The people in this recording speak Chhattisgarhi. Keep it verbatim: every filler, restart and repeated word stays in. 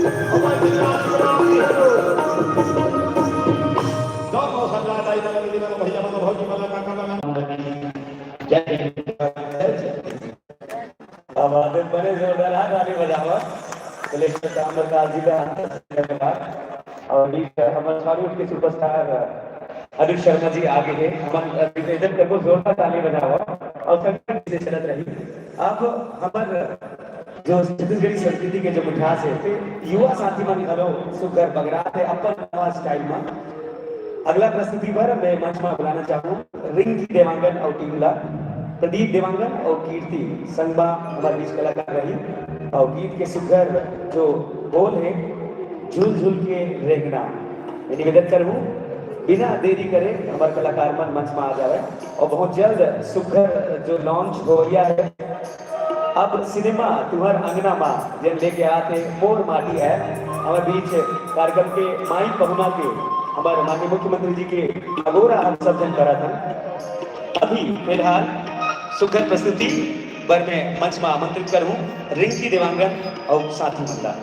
अब आप एक बड़े जोरदार हाथ ताली बजावा। कलेक्टर श्याम प्रकाश जी का हाथ धन्यवाद। और अभी हमारे छाड़ू के सुपरस्टार अनुज शर्मा जी आगे हैं। हमारे इधर करके जोरदार ताली बजावा और संगीत से चलत रही। अब हमारे जो छत्तीसगढ़ी संस्कृति के जो मिठास है, ते युवा साथी मन घलो सुघर बगरात हे अपन नवा स्टाइल में। अगला प्रस्तुति बर मैं मंच में बुलाना चाहूँ रिंकी देवांगन और टीम ला। प्रदीप देवांगन और कीर्ति संगमा हमारे बीच कलाकार रही और गीत के सुघर जो बोल है, झूल झूल के रेंगना। मैं निवेदन करूँ, बिना देरी करे हमारे कलाकार मन मंच में आ जावे और बहुत जल्द सुघर जो लॉन्च होवइया है, अब सिनेमा तुहर अंगना मा जेन लेके आते मोर माटी है, हमारे बीच कार्यक्रम के माई पहुना के हमारे माननीय मुख्यमंत्री जी के अगोरा हम सब जन करत हन। अभी फिलहाल सुघर प्रस्तुति बर मैं मंच में आमंत्रित करूं रिंकी देवांगन और साथी मंडल।